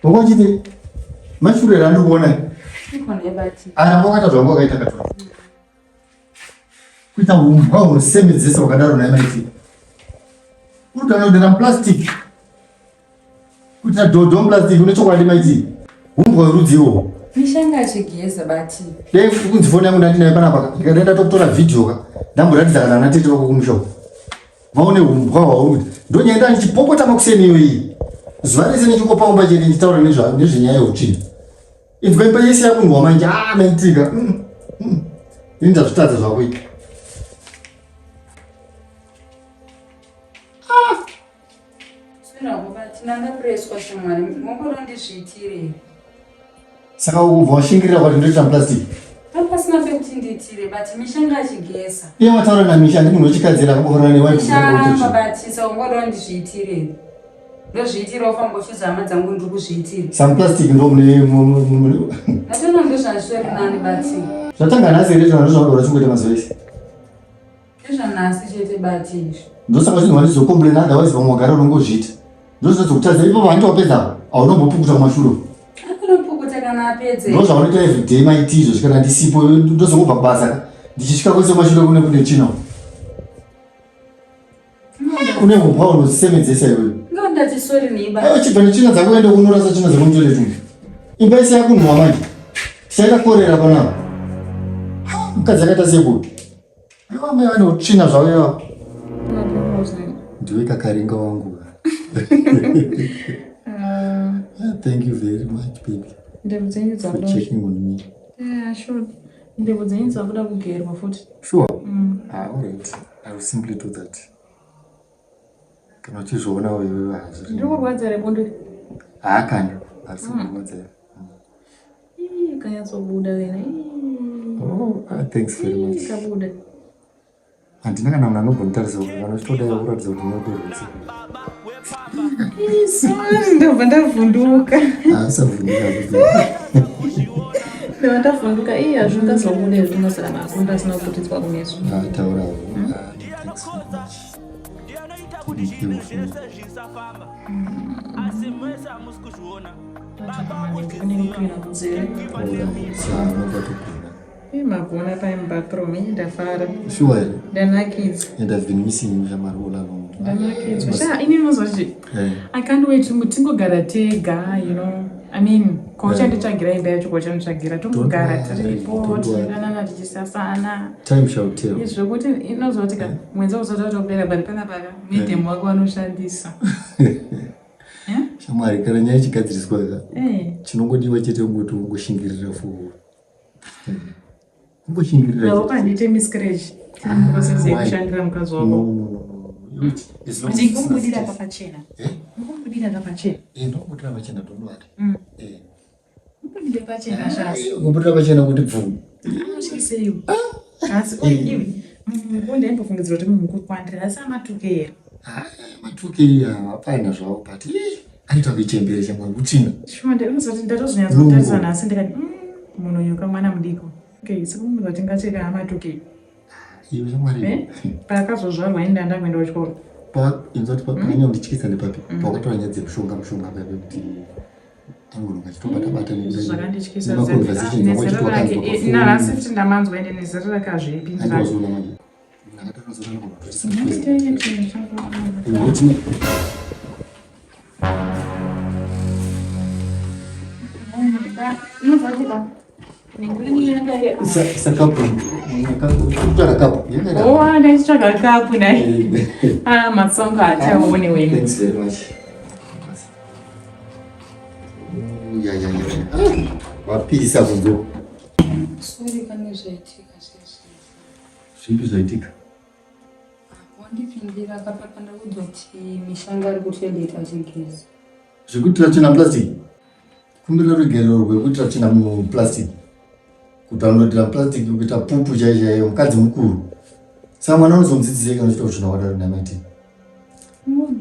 Wanga uchiti mashurera andiri kuona aramba wakaita zvawanga wakaita katora. Kuita umbwa hunosemedzesa wakadaro naye maiti. Uri kudownloadera muplastic. Kuita dhodho muplastic une chokwadi maiti. Umbwa werudzi iwowo. Mishanga achigeza bati. Dai kunzi foni yangu ndandinayo panapa ndikadai ndatokutora video ka ndamboratidza kana ana tete vako kumusha uko. Vaone umbwa hwauri kuita. Ndonyaya ndandichipopota makuseni iyo iyi. Zuva rese ndichikopaumba chete ndichitaura nezvenyaya yeutsvina. Inzwa imba yese yakunhuwa manje ah maitika. Ini ndazvitadza zvako ika. Ah. Saka ubva washingirira kwati ndoita plastic. Pasina pekuti ndiitire but mishanga achigeza. Iye wataura naMisha ndi munhu wechikadzi here akambofanana newife. Mishanga but so ungoda ndizviitire. Ndozviitira ufamba uchiudza hama dzangu ndiri kuzviitira. Some plastic ndo mune Ndatoona ndozvazvitori nani but. Zvatanga nhasi here zvana ndozvawagara uchingoita mazuva ese. Ndezvanhasi chete but izvi. Ndosaka chinhu wandizokomplain otherwise vamwe wagara unongozviita. Ndozvazokutadza ipo vanti wapedza apa haunombopukuta kumashure. Anopukuta kana apedze. Ndozvaunoita everyday maiti izvozvi kana ndisipo ndozongobva kubasa ka ndichisvika kwese kumashure kune kune chino. Une umbwa unosemedzesa iwewe. Ndondati sorry neiba. Aiwa chibva netsvina dzako uende unorasa tsvina dzako mutoilet umu. Imba yese yakunhuwa manje. Tichaita korera panapa. Mukadzi akaita sekuru. Aiwa amai vane utsvina zvavo ivavo. Ndiwe kakaringa wangu. Thank you very much baby. Ndebvu dzenyu For checking on me. Yeah, sure. Ndebvu dzenyu dzakuda kugerwa futi. Sure. Ah, all right. I will simply do that. Kana uchizviona wewe hazviri. Ndiri kurwadza here bundu? Haa kani, harisi kurwadza. Ii, kanyatsobuda wena. Ii. Oh, ah, thanks very much. Kabuda. Handina kana munhu anombonditarisa kuti kana uchitoda kuratidza kuti unotorwisa. Ii, sorry, ndobva ndavhunduka. Ah, usavhunduka. Ndobva ndavhunduka. Ii, hazvingazobude izvi unosara makumbo asina kuputidzwa kumeso. Ah, taura. Ah, thanks very much. Thank you. Magona pai mubathroom iyi ndafara. Sure here? Ndanakidzwa. And I've been missing you shamwari all along. Ndanakidzwa. Sha ini unozoti I can't wait tingogara tega, you know. I mean, kwauchanditsvagira imba yacho kwauchanditsvagira tongogara tiripo tichidanana tichisasana. Time shall tell. Izvo zvekuti inozoti ka mwedzi usati watopera but panapa ka medium wako vanoshandisa. Shamwari kana nyaya ichigadziriswa ka chinongodiwa chete kungoti ungoshingirira for ungoshingirira. Handiite miscarriage. Process yekushandira mukadzi wako. No, no, no, no. As long as it's Ndikubudira pakachena. Ndikubudira pakachena. Ndikubudira pachena, don't worry. Ndikubudira pachena shasi. Kubudira pachena kuti bvu. Anotyiseiwo. Asi iwe munhu aimbofungidzira kuti munhu mukuru kwandiri asi amatuke here? Matuke iya hapana zvavo but anoita kuichembere shamwari kutsvina. Shuwa ndinozoti ndatozonyatsotarisa nhasi ndikati munhu uyu kamwana mudiko. Okay, saka munhu kuti ngacheka amatuke. Iwe shamwari. Paakazozvarwa ini ndanga kuenda kuchikoro. Pa inzwa kuti pakanyanya kundityisa nepapi pawakataura nyaya dzemushonga mushonga papi kuti Zvakandityisa nezera rake nanhasi futi ndamanzwa ende nezera rake hazvipindirani. Oh, ndaitsvaga kapu nai. Ah, matsongo achaone wena. Thanks very much. Ya, ya, ya. Wapisa kunze. Sorry pane zvaitika zvezvi. Zvipi zvaitika? Wandipindira kapapa ndakudzwa kuti mishanga ari kutoilet achigeza. Zvekuitira tsvina plastic. Kumbira rugerero rwekuitira tsvina muplastic. Kudownloadira plastic kuita pupu chaiyo chaiyo mukadzi mukuru. Saka mwana unozomudzidzisei kana uchita utsvina wakadaro namaiti?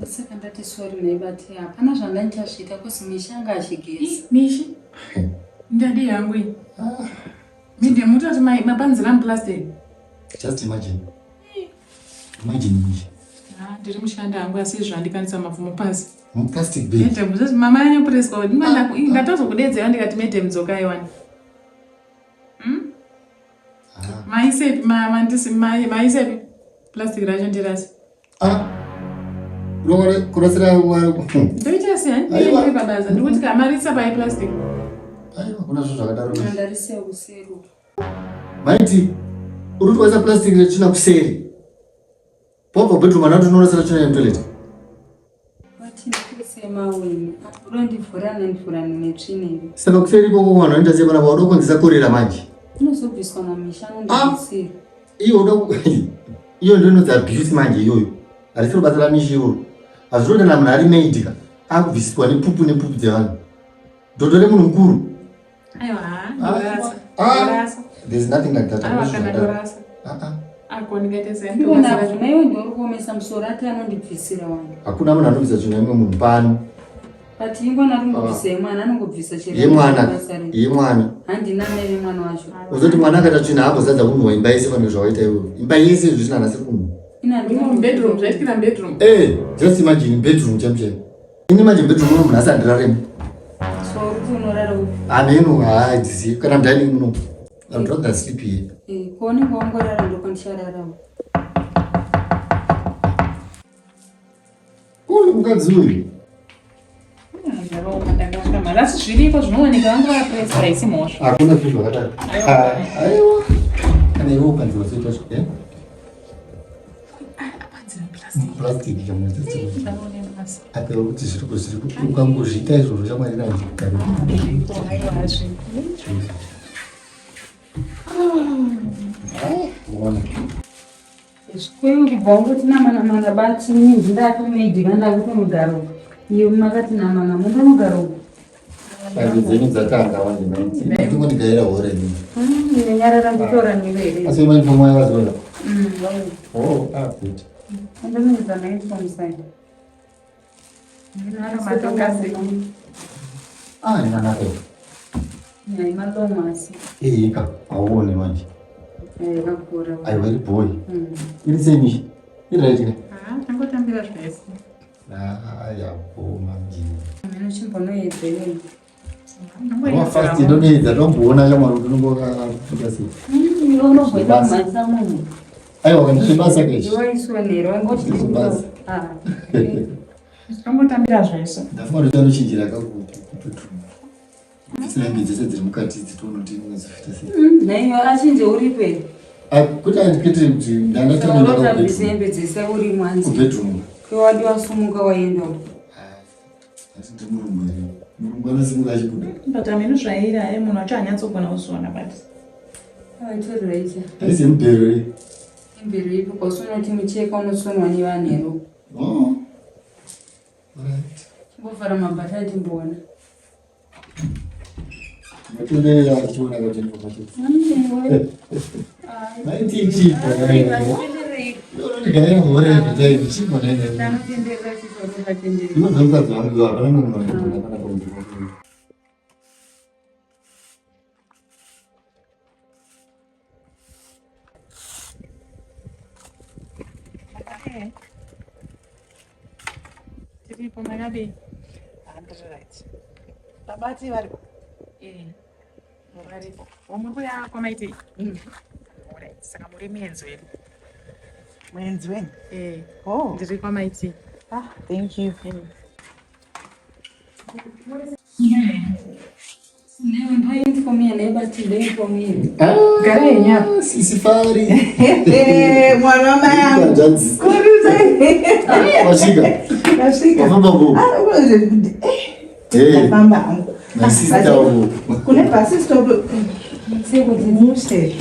Saka ndati sorry naibati hapana zvandandichazviita kosi mishanga achigeza. Mishi. Ndadi yangu iyi. Ah. Mide mutati mapanzira muplastic. Just imagine. Imagine mishi. Ah, ndiri mushandi hangu asi izvo handikanisa mabvumo pasi. Muplastic bag. Madam, zvozi mama yanyopureswa. Ndatozokudedzera ndikati madam dzokai wani. Hmm? Ah. Maisepi mandisi maisepi plastic racho ndirasi. Ah. Rokore kurasira Ndoita sei? Handiri pabasa. Ndikuti kamarisa pai plastic. Aiwa kuna zvinhu zvakadaro. Ndarisiya kuseri. Maiti uri kuisa plastic rechina kuseri. Popo bedroom ana tinorasira tsvina yemutoilet. Saka kuseri ikoko vanhu vanoita sei panapa wada kukonzesa korera manje. Inozobviswa namisha anondibvisira. Ah, iyo uda iyo ndiyo inonzi abuse manje iyoyo. Harisiro basa ramishi iroro. Hazvitoda na munhu ari maid ka. Akubvisiswa nepupu nepupu dzevanhu. Dhodho remunhu mukuru. Aiwa, ah, ah, there's nothing like that. Aiwa, kana ndorasa. Ah ah. Ako ndingaite sei? Ndona iwe ndiwe uri kuomesa musoro ati anondibvisira wangu. Hakuna munhu anobvisa tsvina imwe munhu pano. But ingona ringobvisa yemwana anongobvisa chero. Yemwana. Yemwana. Handina mai vemwana wacho. Uzoti mwana akaita tsvina ambozadza kunhuwa imba yese pane zvawaita iwewe. Imba yese zvisina nhasi kunhuwa. Ina bedroom zvaitikira bedroom. Eh, just imagine bedroom chaipo chaipo. Ini manje bedroom muno munhu asandiraremo. So uri unorara upi? Hameno haadzizivi kana mudining muno. I would rather sleep here. Eh, kuoneka wangorara ndokandichararawo. Uyu mukadzi uyu. Asi zviriko zvinooneka vangu vapresa haisi mhosva. Hakuna zvinhu zvakadaro. Aiwa. Kana iwe ukanzi wazoita zve. Eh? Plastic chamwe apa kuti zviri zviri ukangozviita izvozvo shamwari nanjigare. Ona. Zvikwengi bvaungoti namana bati ini ndindatomedya ndakutonogara uko iyo makati namana mundanogara uko Shanje dzenyu dzatanga manje maiti. Ndingondigaira hore ini. Ndinonyarara nditora ndiwe here Asi mai mfomo yavazoona. Oh, ah good. Ndinoedza naitwa musai Ah, inanaka. Nyai malomo asi Eh, ka auone manje. Yakakura Aiwa iri boy. Iri sei mishi? Iri right ka? Tangotambira zvese. Ah, yabo manje. Mino chimbonoedza iwe Fast inoedza tomboona shamwari kuti unongokuita sei. Iwe unogoita kumhanyisa munhu Aiwa kana zvebasa kechi. Iwe isonero wangoti Zvebasa. Ah. Tongotambira zvese. Ndafunga kuti anochinjira kakubedroom. Bvisira hembe dzese dziri mukati idzi tione kuti inozofita sei. Nhaiwe achinje uripo here? Ah, Kuti andikete kuti Saka unobvisa hembe dzese uri mwanzi. kubedroom. Iwe wadi wasumuka waenda uko. Asi ndiri murungu here? Murungu anosimuka achibuda. But ameno zvairi aye munhu wacho hanyatsogona kuzviona but Ah, itori right. Haisi mubhero here? Imberi ipi kwasunoti mucheka unosonwa nevanhu here? Oh. Alright. Chimbovhara mabhata timboona. Matenderera achiona kuti information. Maiti chipo. Unondigaira hore zvadai chipo nene. Ndanotenderera chizonokatenderera. Iwe mukadzi wangu hapana munhu anoita kana kuti. Tiripo makadii? Handiri right. Babati varipo. Eh, varipo. Muri kuya kwamaitei? Alright, saka muri muenzi wedu. Muenzi wenyu? Eh, Oh. ndiri kwamaitei. Ah, thank you. Newe ndoinformia nebati ndoinformia. Gara henyu apa. Sisi fari. Mwana wamai angu. Hanzvadzi. Wasvika. Ndasvika. Wafamba bo. Ah, Eh, Ndafamba hangu. my sister wo. Kune bus stop. Mushe.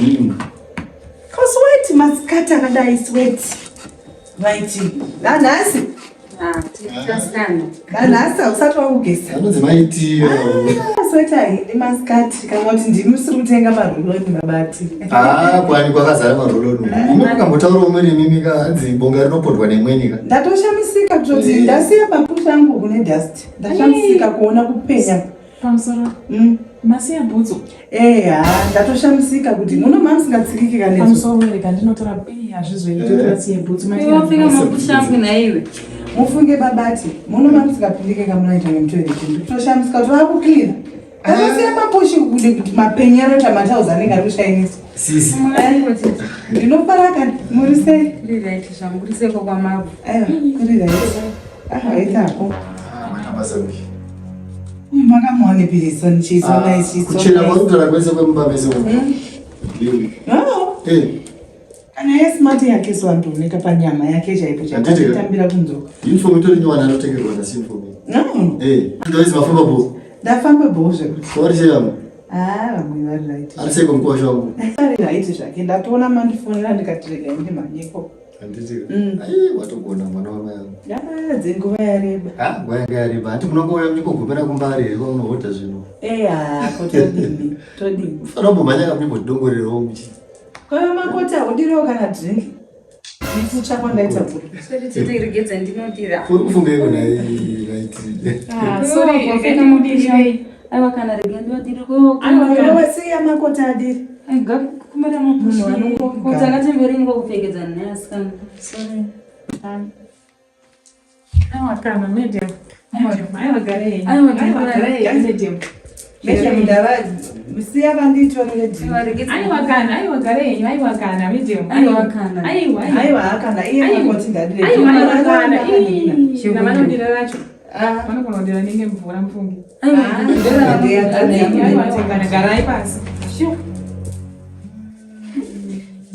Ko sweat masikati akadai sweat. Right. Nanhasi. Ah, tiri Nanhasi hausati wakugeza. Anonzi maiti. Sweat haidi masikati kana kuti ndimi usiri kutenga maruloni mabati. Ah, kwani kwakazara maroloni. Imi mukambotaura umweni mimi ka hanzi bonga rinopondwa nemweni ka. Ndatoshamisika kutoti Eh. ndasiya mapusha angu kune dust. Ndashamisika kuona kupenya. Pamusoro. Masiya bhutsu. Eya, ndatoshamisika kuti muno mamusingatsikiki kana izvo. Pamusoro rega ndinotora eh hazvizoiti kuti vasiye bhutsu Iwe wapfeka makushangu naiwe. Mufunge babati, muno mamusingapindike kamunoita nemutoilet. Nditoshamisika kuti vakuclean. Ndakasiya mapushi kude kuti mapenyero tamatauzi anenge ari kushainisa. Sisi. Ndinofara kani, muri sei? Kuri right zvangu, kuri sei kwakwamabvu. Aiwa, kuri right. Ah, waitako. Ah, matabasa mbi. Uyu makamuwanepi so nice, so nice, so Kuchena nice. kwakutaura kwese kwemumba mese umu. Oh. Eh, Kana yesmart yake so andooneka panyama yake chaipo chaipo Handiti ka? achitambira kunzoka. uniform itori nyowani anotengerwa nasi uniform. No. Eh, ndoizi mafamba bo. Ndafamba bho zvekuti. Kwauri sei vamwe? Ah, vamwe vari right. Ari sei komukwasha wangu? Vari right zvake. Ndatoona mandifonera ndikati regai ndimhanyeko. Handiti. Mm. Ai, watogona mwana wamai angu. Ah, dzenguva yareba. Ah, nguva yanga yareba. Hanti munongouya muchingogomera kumbari here kwaunohodha zvinhu. Eya, ko todini? Todini? Ufanira kumbomhanya kamuchimbodongorerawo muchi. Kwaiva makoti haudiriwo kana drink. Nekutsva kwandaita kuri. Sorry tete regedza ndinodira. Uri kufungeiko nhai right? Ah, sorry, rega ndimudirei. Aiwa kana rega ndinodira ko. Aiwa kana. Wasiya makoti adiri. Aiga kumara mapushi. Munhu anongogara. Ko takatembereni kwakupfekedzana naye asikana. Sorry. Aiwa kana medium. Medium. Aiwa garei. Aiwa, Aiwa garei medium. Mesha mundava siya vanditorere drink. Aiwa regedza. Aiwa kana, aiwa garei, aiwa kana medium. Aiwa kana. Aiwa. Aiwa. Aiwa kana iye Aiwa. makoti ndadire. Aiwa aiwa kana. Ii, Shoko. Navanodira racho. Ah. Vanogona kudira nenge mvura mufungi. Aiwa Ah, ndera. Aiwa aiwa kana garai pasi. Sure.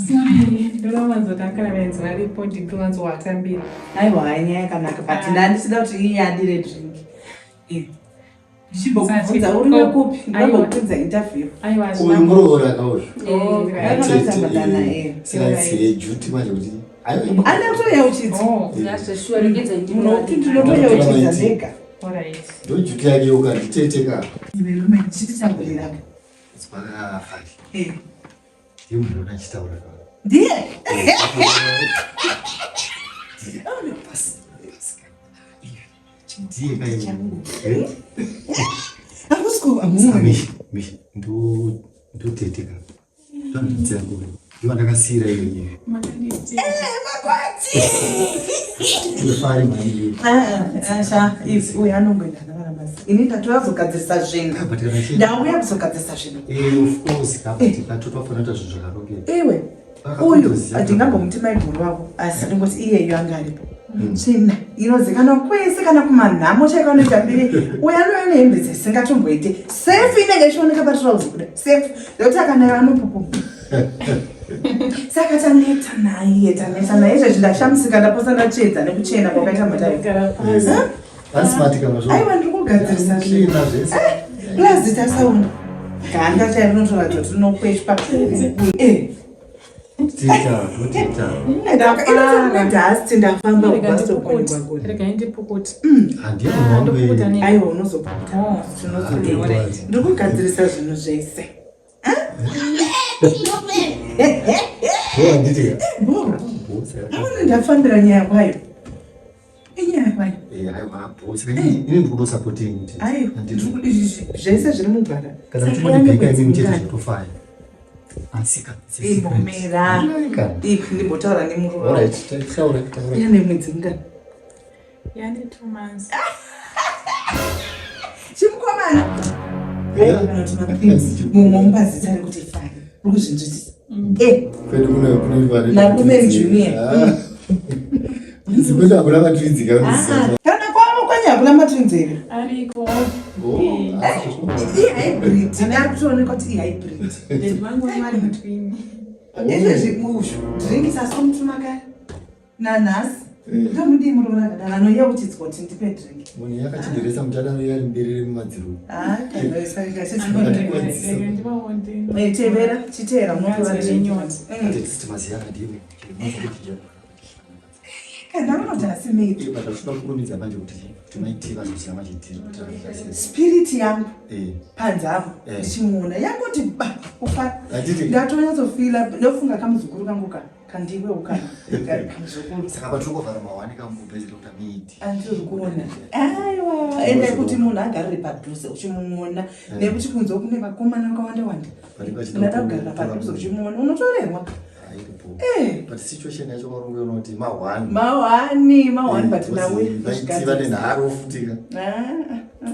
Sorry, ndoda vaenzi varipo ndinowanzowatambira. Aiwa hai nyaya yakanaka but ndandisida kuti iye adire drink. Eh. Ndichimbokubvunza uri wekupi? Ndambokubvunza interview. Aiwa Uyu hazvina. muroora kauzvo. Oh, right. Vakatamba naye. Saka sejuti manje kuti aiwa. Ana kutoyeuchidza. Oh, Zvashuwa regedza Munhu wokuti ndinodira. ndinotoyeuchidza ndega. all right. Ndojuti yake yoka nditete ka. Iwe rume ndichititangurira. Zvakafari. Eh. Ndiye munhu achitaura ka. Ndiye. Ndiye kai. Eh? Hakusi ku amuoni. Mishi, mishi, ndo ndotete ka. Ndandidzi yangu. Ndiyo ndakasiyira iyo iyo. Makanditi. Makwati. Ndofari mhani iyo. Ah, ah, sha, uyu anongoenda navarambasi. Ini ndatouya kuzogadzirisa zvinhu. But kana chii? Ndauya kuzogadzirisa zvinhu. Eh, of course ka, but katotofanira kuita zvinhu zvakarongeka. Iwe, uyu handingambomuti maiguru wavo asi ndingoti iyeyo anga aripo. Tsvina inozikanwa kwese kana kumanhamo chaiko anoita mbiri. Uyu anouya nehembe dzisingatomboite. Sefu inenge ichioneka patirauzi kuda. Sefu. Nekuti akanayo anopupuma. Saka taneta naye, taneta naye. Izvezvi ndashamisika ndapotsa ndatsvedza nekuchena kwakaita matayi. Gara pasi. Asi kana zvo. Aiwa ndiri kugadzirisa zvinhu. Clean zvese. Plus tasaunda. Ganda chairo rinotoratidza kuti rinokweshwa. Eh. Tita, ndotita. Inotoine dust ndafamba Rega kubva ndipukute. Rega ndipukute. Handiye munhu wangu Ndopukuta eh. nei? Aiwa unozopukuta. Oh. Tinozodii. Alright. Ndiri kugadzirisa zvinhu zvese. Ndo handiti ka. Bo. Bhotsa. Aona ndafambira nyaya kwayo. Inyaya kwayo. Eh, aiwa bhotsa. Ini ndikutosapoti ini. Aiwa. Handiti. Zvese zviri mugwara. Kana muchingondibheka imi muchete zvotofaya. Asi ka. Imbomira. Ka. Ih, ndimbotaura nemuruva. Alright, taura, taura. Ine mwedzi mingani? Yani 2 months. Chimukomana. Mumwe mupa zita rekuti Fani. Uri kuzvinzwisisa? Eh, Kwedu kuno kune vari. Narume Junior. Ah. Kwedu hakuna matwinzi ka. Ah, kana kwavo kwenye hakuna matwins here. Ariko. Oh, asi Ihybrid. Ari kutoonekwa kuti ihybrid. Daddy vangu vari mutwini. Izvezvi mushu drink sasomutuma kare. Nanhasi. Ndomudii muroora akadaro anoyeuchidzwa kuti ndipe drink. Munhu yakachideresa muchadaro yari mberi mumadziro. Ah, Akatikwadzisa. Rega ndivaonde. Eh, tevera, chiteera munotora Ngazi drink. yenyota. Ati maziya akadini. Kana anoti asi maid. But asina kukurumidza manje kuti Spirit yangu eh. panze apo eh. ndichimuona yangoti ba kufa ndatonyatsofila ndofunga kamuzukuru kangu ka kandiwe ukana kamuzukuru saka patiri mahwani kamubhezi dr midi andiri kuona aiwa ende kuti munhu agarire padhuze uchimuona eh. nekuti kunze kune vakomana vakawanda wanda unada kugarira padhuze uchimuona unotorerwa Eh. But situation yacho varungu unoti mahwani. Mahwani, mahwani eh, but nawe. Vaiti vane nharo futi ka. Ah, ah, ah,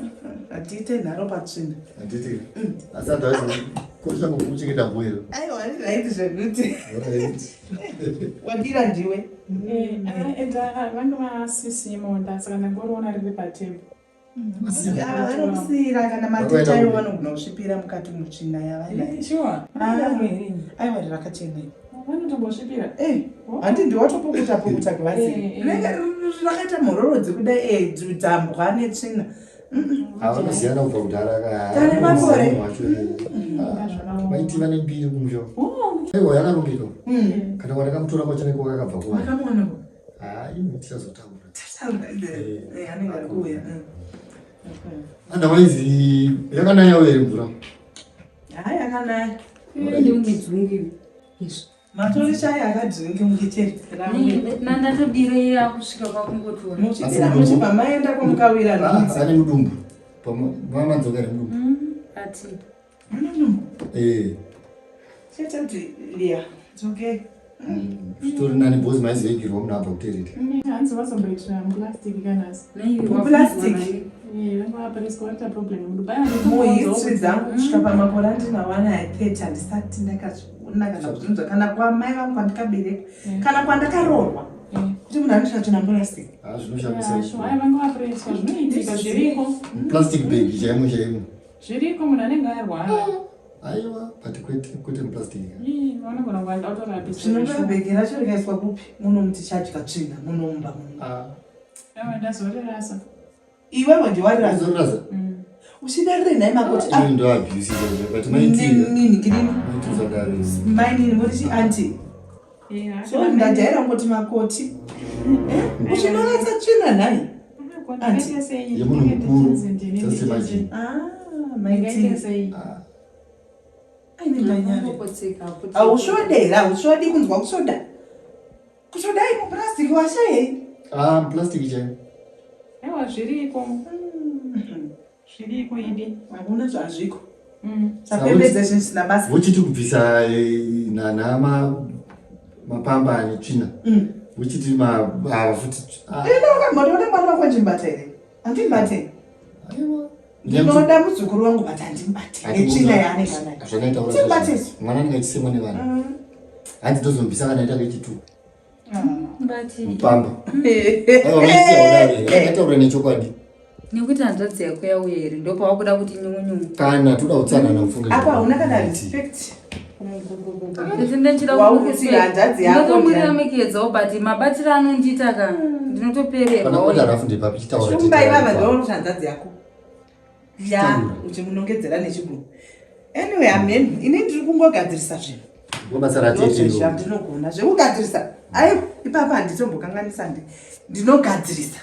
hatiite nharo patsvina. Handiti. Asi antu aizo kosha kuchengeta mbuya. Aiwa, right zvekuti. Right. Wadira ndiwe. Eh, and vanga vasisimo ndasaka ndangoriona riri patable. Vanokusiyira kana matete ayo vanogona kusvipira mukati mutsvina yavainayo. Aiwa rakachena vanotombosvipira eh, handi ndiwatopukuta pukuta glassi eh, eh. rinenge rakaita mhororo dzekuda dzambwa netsvina Vanosiyana kubva kudhara Tane makore. Vaiti vane mbiri kumusha. Aiwa yakarongeka. Kana wandakamutora kwacho neko kakabva kuwa. Makamuwana Hayi tichazotaura. Eh, anenge ari kuuya. Otherwise yakanayawo here mvura? Hayi yakanaya. Ndimwedzungi. Izvo. Matori chai akadzungi mukicheni. Nandatodira iye akusvika kwakungotora. Muchidira muchibva maenda kwamukawira nhunzi. Ane mudumbu. Pamadzoka here mudumbu? Ati. Mudumbu. Eh. Chete kuti yeah, it's okay. Zvitori nani because maizoigirwa munhu abva kutereti. Hanzi vazomboitira muplastic kanasi. Muplastic? Muhistory dzangu kusvika pamakore andinawo anaya 30 handisati ndakazviona kana kuzvinzwa kana kwamai vangu kwandikaberekwa kana kwandakaroorwa kuti munhu anoita tsvina muplastic. Ah, zvinoshamisa. Vanga vapreswa zvinoitika zviriko. Plastic bag chaimo chaimo. Zviriko munhu anenge arwara. Aiwa, but kwete kwete muplastic. Vanogona kuenda kutorapisa. Zvinotora bhegi racho rikaiswa kupi? Muno mutichadya tsvina muno mumba muno. Ah. Aiwa ndazorerasa. Iwewe ndiwarirasa. Ndazorerasa. Uchidarire nhai makoti. Ah, ndo abuse chaizvo but maitira. Nini kinini? Maitira zvakare. Mainini muri chi auntie. Yeah. So ndajaira kungoti makoti. Eh? Uchinorasa tsvina nhai. Auntie. Yemunhu mukuru. Just imagine. Ah, maitira. Ah. Aine ndanyare. Hausvode here? Hausvodi kunzwa kusvoda? Kusvodai mupurasitiki washayei? Ah, mupurasitiki chaiyo. Aiwa zviriko. Zviriko idi. Hakuna zvazviko. Sapembedza zvinhu zvisina basa. Vochiti kubvisa nhanha mapamba ane tsvina. Vochiti ava futi. Ino ukambotoona mwana wako achimbata here? Handimubate. Aiwa. Ndinoda muzukuru wangu but handimubate. Netsvina yaanenge anayo. Zvakaita Timubate. Mwana anenge achisemwa nevanhu. Hanzi ndozomubvisa kana aita kechitu. Mupamba. Aiwa maiti akataura nechokwadi. Nekuti hanzvadzi yako yauya here ndopawakuda kuti nyungunyungu. Kana toda utsanana mfunge. Apa hauna kana respect. Ndinotomuremekedzawo but mabatiro anondiita ka ndinotopererwa. Kana kuita rafu ndepapi chitaura. Shumba ivava ndoona hanzvadzi yako. Ya, uchimunongedzera nechigumwe. Anyway, amen. Ini ndiri kungogadzirisa zvinhu. Basa ratete. Zvandinogona zvekugadzirisa. Aiwa, ipapa handitombokanganisa ndi. Ndinogadzirisa.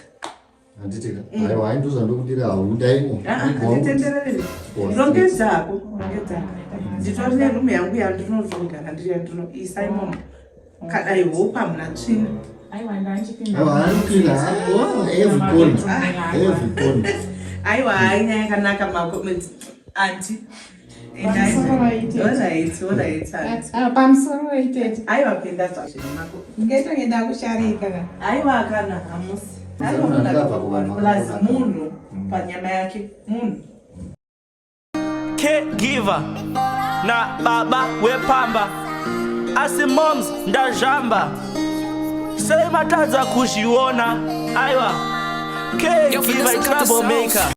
Handiti ka. Aiwa, hayi ndozvandokudira haudaimo. Handitenderere. Rongedzako, rongedzako. Nditori nerumu yangu yandinozogara ndiri yandinoisa imomo. Kana I hope hamuna tsvina. Aiwa ndanchipinda. Aiwa, anopinda. Every corner. Every corner. Aiwa, hayi nyaya yakanaka makomenti. Auntie. Pamusoro waitete. Aiwa pinda zvazvemako. Ngaitonge ndakusharika ka. Aiwa kana hamusi. Plus munhu panyama yake munhu. Caregiver na baba wepamba asi moms ndazvamba sei matadza kuzviona aiwa caregiver troublemaker.